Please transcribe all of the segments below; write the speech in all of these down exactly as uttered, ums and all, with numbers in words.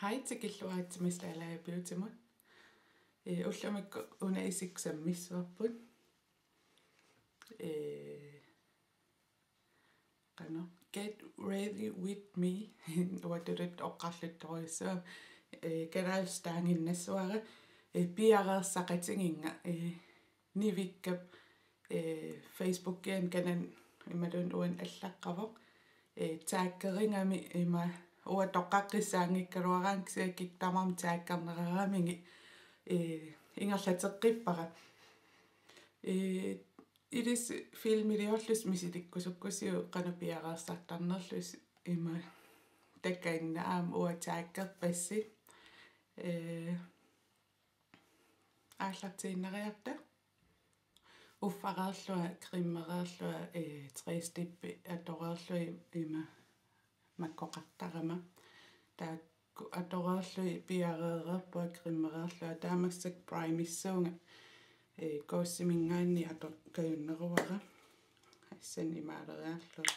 Hej, tikilluaritsi Miss Laila Beautymut. Ee, ullumikkut una isikkoq sammissavarput. Ee, qanoq, Get Ready With Me. Uatuluttoq oqarluttorujussuuvoq. Ee, kalaallisut taaginnassuara. Ee, piareersaqatiginnga. Ee, Nivikkap, ee, Facebookiani kanani imaluunniit uani allaqqavoq. Ee, taggerigami ima uanga toqqaqqissaanngikkaluaraanni kisianni kikkut tamarmik taggerneqaramigit, ee, ingerlateqqippara. Ee, ilissi filmiliorlusi misilikkusukkusiuk qanoq piareersartarnerlusi ima takanna aamma uanga taggerpassi. Ee, aallartiinnariarta. Uffareerlunga, cremereerlunga, ee, tre-steppi atoreerlunga ima makkoqartarama. Taakku atoreerlugit piareereerpunga cremereerlunga, taava massakkut primissuunga, ee, Gossiminngaanniit ato-, kajunneruara. Assanni imaaleriarlunga.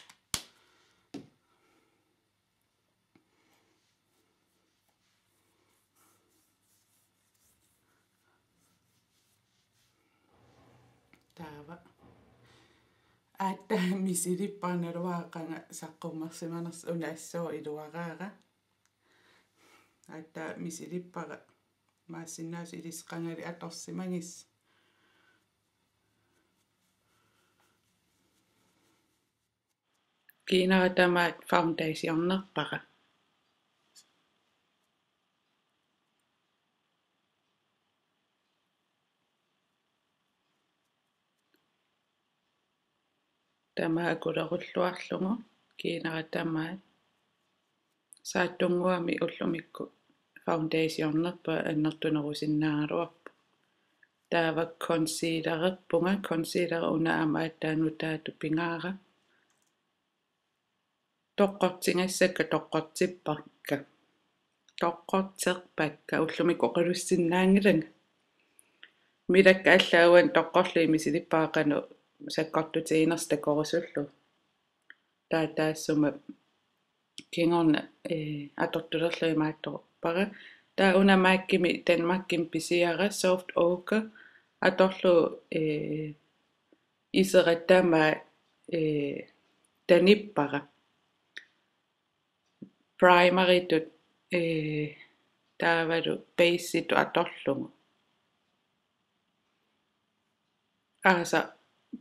Taava. Aatsaat misilippara, naluara qanga saqqummersimanersoq, una assut iluaraara. Aatsaat misilippara, imaassinnaavoq ilissi qangali atorsimagissaq. Kiinara tamaat foundationerpara. Tamaat akulerulluarlugu kiinara tamaat. Saattunnguamik ullumikkut foundationerpunga, annertunerusinnaagaluarpoq. Taava concealererpunga, concealer una aamma aatsaat nutaatut pingaara. Toqqortigassakka, toqqortippakka. Toqqorterpakka, ullumikkut oqalussinnaanngilanga. Milakka allaat uani toqqorlugit misilippara qanoq sakkortutiginersoq takorusullugu. Taava taassuma kingorna, ee, atortulerlugu imaattorpara. Taava una MAC-imi, Danmarkimi pisiara Soft Ochre atorlugu, ee, isera tamaat, ee, tanippara. Primeritut, ee, taavalu basetut atorlugu. Aasaq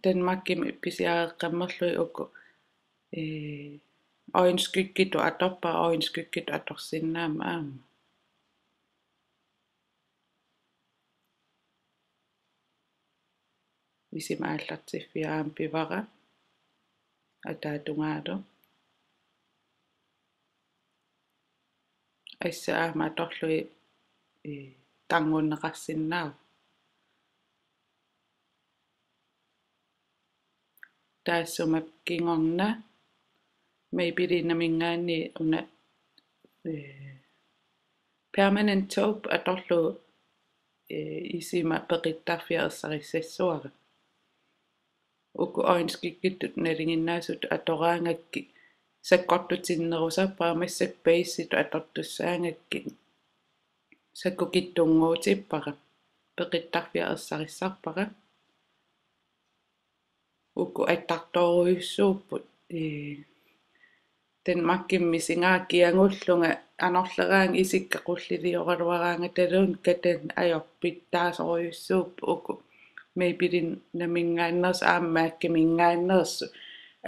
Danmarkimi pisiareqqammerlugit uku, ee, øjenskyggitut atorpara, øjenskyggitut atorsinnaammat aamma. Isima aallartiffia aamma pivara ataatungaalu. Assut aamma atorlugit, ee, tarngunneqarsinnaavoq. Taassuma kingorna Maybellineminngaanniit una, ee, Permanent Taupe atorlugu, ee, isima peqittarfia ersarissassuara. Uku øjenskyggitut nalinginnaasutut atoraangakkit sakkortutinnerusarpara, massakkut basetut atortussaagakkit sakkukitsunnguutippara, peqittarfia ersarissarpara. Uku attartorujussuupput, ee, Danmarkimi misigaara kiagullunga anorleraangat isikka qullilioraluaraangataluunniit katanneq ajorput, pitsaasorujussuupput uku Maybellineminngaanneersut aamma MAC-iminngaanneersut.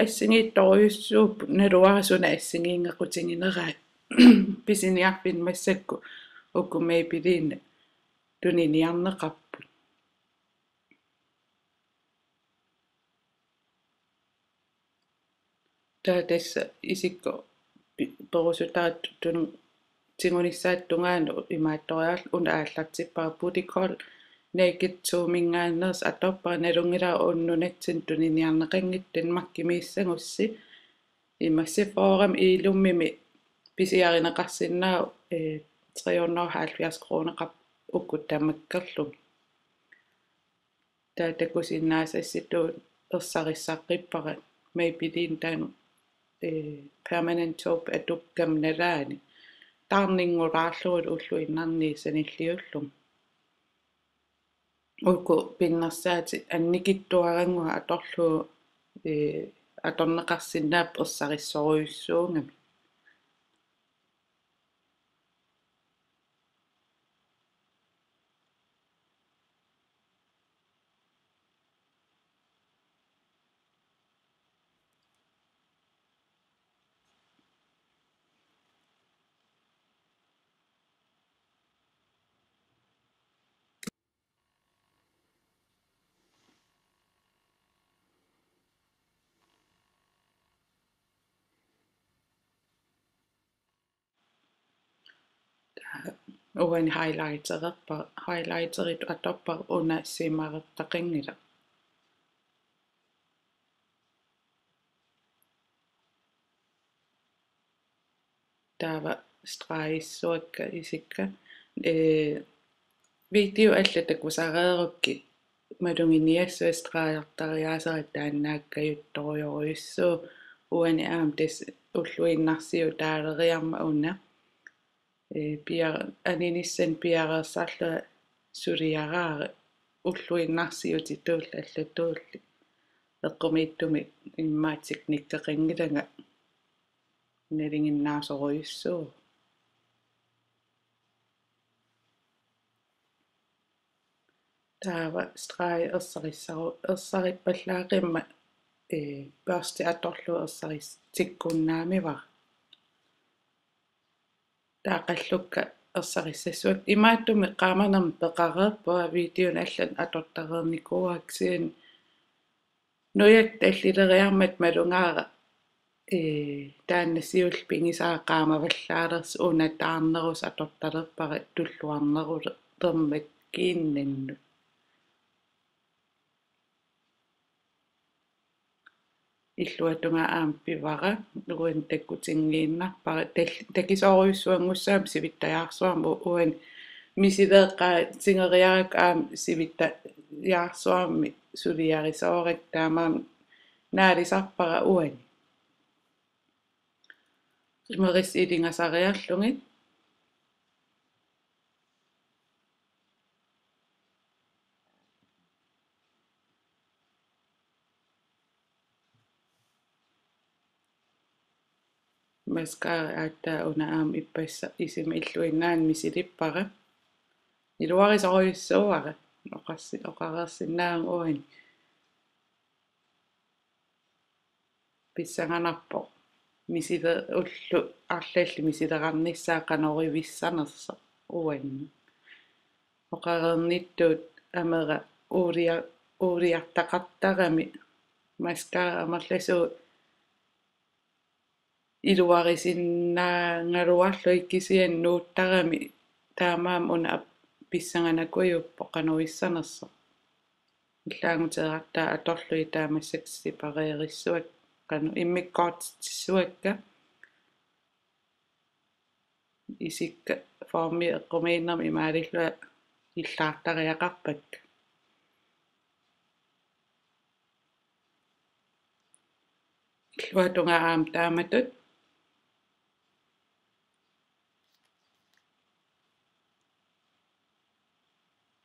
Assigiittorujussuupput, naluara suna assigiinngequtigineraat. Pisiniarfinni massakkut uku Maybelline tuniniarneqarput. Taava tassa isikkoq pi-, perusutaattut tun-, tigunissaata tungaanut imaattoriarlugu una aallartippara, Bootycall Naked two-minngaanneersoq atorpara, nalunngilara uunga nunatsinni tuniniarneqanngitsoq, Danmarkimiissagussi. Ima Sephorami Illumimi pisiarineqarsinnaavoq, ee, tre hundrede og halvfjerds kroneqarpoq uku tamakkerlugit. Taava takusinnaasassitut ersarissaqqippara Maybelline taanna, ee, Permanent Taupe atukkama nalaani. taarninngulaarlugu ulluinnarni sanilliullugu. Uku pinnersaatit annikitsuarannguaq atorlugu, ee, atorneqarsinnaapput ersarissorujussuugami. Uani highlightererpa-, highlighteritut atorpara una shimmerertaqanngilaq. Taava stregissuakka isikka. Ee, video allat takusareerukkit maluginiassuit stregertariaaserat taannaakkajuttorujorujussuuvoq. Uani aamma tassa ulluinnarsiutaaleriarmat una. Ee, pia-, aninissanut piareersarlunga suliaraara ulluinnarsiutitut allatulli. Eqqumiitsumik immaqa teknikkeqanngilanga nalinginnaasorujussuuvoq. Taava stregi ersarissaru-, ersarippallaaqimmat, ee, børsti atorlugu ersarissikkunnaamivara. Taava qallukka ersarissassuakka. Imaattumik qaamanermik peqareerpunga, videonik allanut atortareernikuuara, kisianni nujakka tallileriarmata malugaara, ee, taanna siulleq pigisara qaamavallaalersoq, una taarnerusoq atortalerpara tulluarnerulermat kiinnannut. Illuatungaa aamma pivara, uani takutinngiinnarpara, tal-, takisoorujussuanngussaammat sivittajaarsuarmik, u-, uani misileeqqaatigeriarakku aamma sivittajaarsuarmik suliarisoorakku, taamaammat naalisarpara uani. Imerissut ilingasariarlugit. Mascara aatsaat una aamma ippassaq isima illuinnaani misilippara. Iluarisorujussuuara. Oqarsi-, oqareersinnaavunga uani. Pissanganarpoq. Misile-, ullut arlallit misilerarnissaat qanorivissanersoq uani. Oqareernittut amera uulia-, uuliartaqartarami, mascara amerlasuut iluarisinnaagaluarlugit kisianni nuuttarami, taamaammat una ap-, pissanganakujuppoq qanorissanersoq. Illaanguteerartaa atorlugit taava massakkut separeerissuakka, qanoq, immikkoortitsissuakka. Isikka formi eqqumiinnermi imaalillunga illaartariaqarpakka. Illuatungaa aamma taamatut.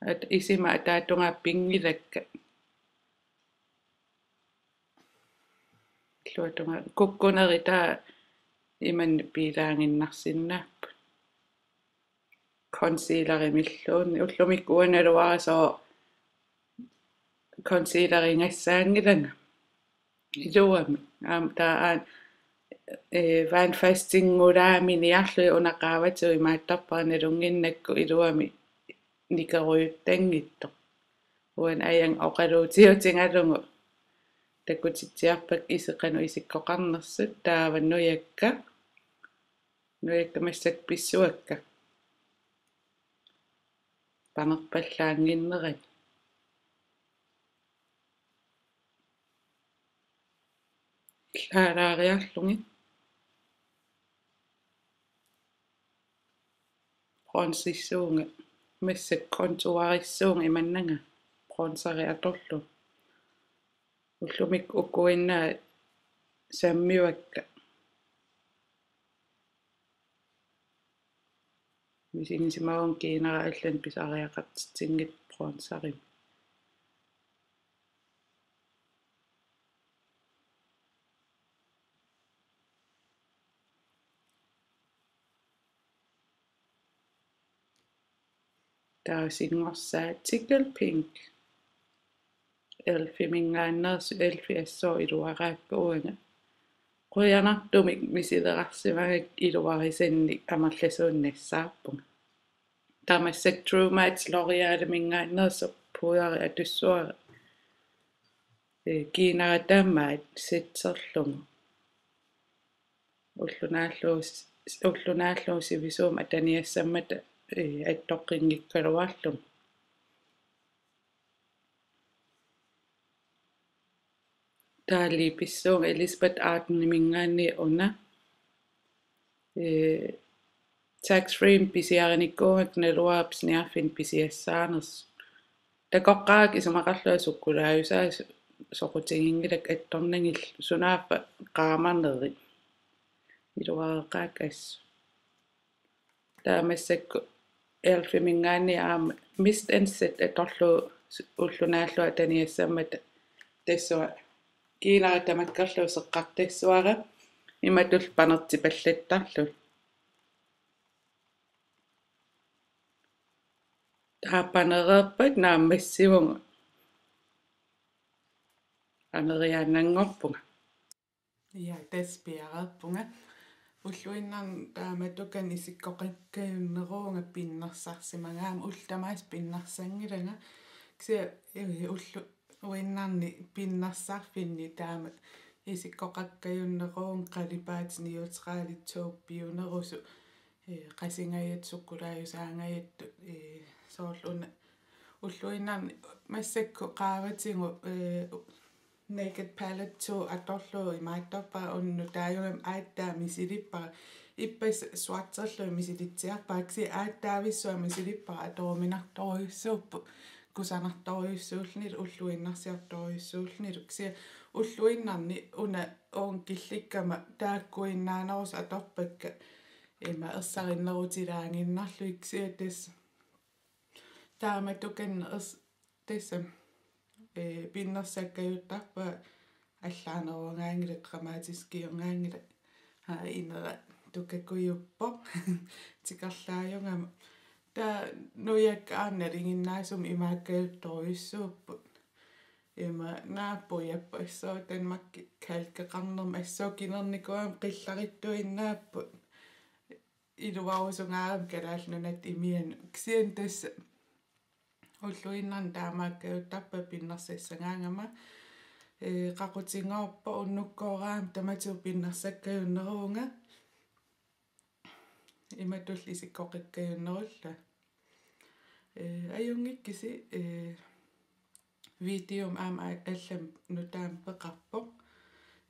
At-, isima ataatungaa pinngilakka. Illuatungaa kukkunerit taava imannak piilaaginnarsinnaapput. Concealerimilluunniit. Ullumikkut uanga naluara sooq concealerigassaanngilanga. Iluamik. Aamma taava aana, ee, vandfastinngulaaminiarlugit una qaavatigut imaattarpara nalunnginnakku iluamik nikerujuttanngitsoq. Uani aajuna oqaluutiutigalugu takutitsiarpakka iseq qanoq isikkoqarnersut, taava nujakka. Nujakka massakkut pissuakka. Panerpallaannginnerani. Illaalaariarlugit. Bronzissuunga. Massakkut contourissuunga imannaga. Bronzeri atorlugu. Ullumikkut ukuinnaat sammivakka. Misigisimavunga kiinara allanik pisariaqartitsinngitsoq bronzerimik. Taava singorsaatit Tickle Pink. Elfiminngaanneersoq, elfi assut iluaraakka uanga. Qujanartumik misilerarsimagakku iluarisannik amerlasuunik nassaarpunga. Taava massakkut True Match L'Oréaliminngaanneersoq pudderi atussavara. Ee, kiinara tamaat setterlugu. Ulloq naallugu s-, ulloq naallugu sivisuumik ataniassammata, ee, attoqqinngikkaluarlugu. Taava liipissuunga Elizabeth Ardeniminngaanniit una. Ee, tax free pisiarinikuugakku naluara pisiniarfinni pisiassaanersoq. Takoqqaakka isumaqarlunga sukkulaajusai so-, soqutiginngilakka attornagillu, sunaaffa qaamanerit. Iluareqaakka assut. Taava massakkut Elfiminngaanniit aamma Mist and Set atorlugu s-, ulloq naallugu ataniassammata, tassa kiinara tamakkerlugu seqqartassavara imatut panertipallattarlugu. Taava panereerpat naammassivunga. Aneriaannanngorpunga. Ja, tassa piareerpunga. Ulluinnarni taamatukan isikkoqakkajunneruunga pinnersarsimagaangama, ullut tamaasa pinnersanngilanga. Kisianni, eh, ulluinnarni pinnersarfinni taama isikkoqakkajunneruunga qalipaatit neutralit soorpiunerusoq, eh, qasingajat sukkulaajusaajattut, eh, soorlu una ulluinnarni massakkut qaavatigut, eh, Naked Palette to atorlugu imaattorpara, una nutaajugami aatsaat misilippara. Ippassaq suatserlugit misilitsiarpara, kisianni aatsaavissuaq misilippara, atoruminartorujussuupput, kusanartorujussuullunilu ulluinnarsiortorujussuullunilu. Kisianni ulluinnarni una uunga killikkama taakkuinnaanerusoq atorpakka, ima ersarinnerutilaaginnarlugit, kisianni tassa taamatukan ers-, tassa, eh, pinnersakkajuttarpunga, allaaneruagaanngilaq, dramatiskiugaanngilaq. Haa, inera tukakujuppoq. Tikerlaajugama. Taava nujakka aamma nalinginnaasumik imaakkajuttorujussuupput. Ima naapput, jappassuaq Danmarki kalkeqarnermut assut kinernikuugama qillarittuinnaapput. Iluarusungaarami Kalaallit Nunaat imianut. Kisianni tassa ulluinnarni taamaakkajuttarpunga pinnersassagaangama. Ee, qaqutigoorpoq, unnukkooraangama tamatigut pinnersakkajunneruunga. Imatullu isikkoqakkajunnerullunga. Ee, ajunngikkisi, ee, videomi aamma a-, allamik nutaamik peqarpoq.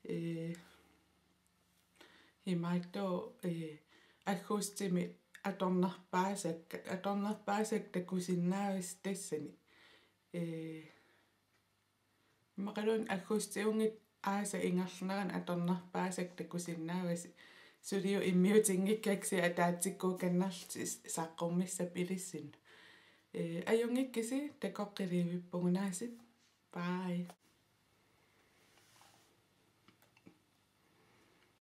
Ee, imaattoq, ee, aggustimi atornerpaasakka, atornerpaasakka takusinnaavasi tassani. Ee, immaqaluunniit aggustiunngitsoq aasap ingerlanerani atornerpaasakka takusinnaavasi. Suliut immiutinngikkakkit, kisianni ataatsikkuukannarlutik saqqummissappat ilissinnut. Ee, ajunngikkisi, takoqqiliivippugut, aasiit. Bye.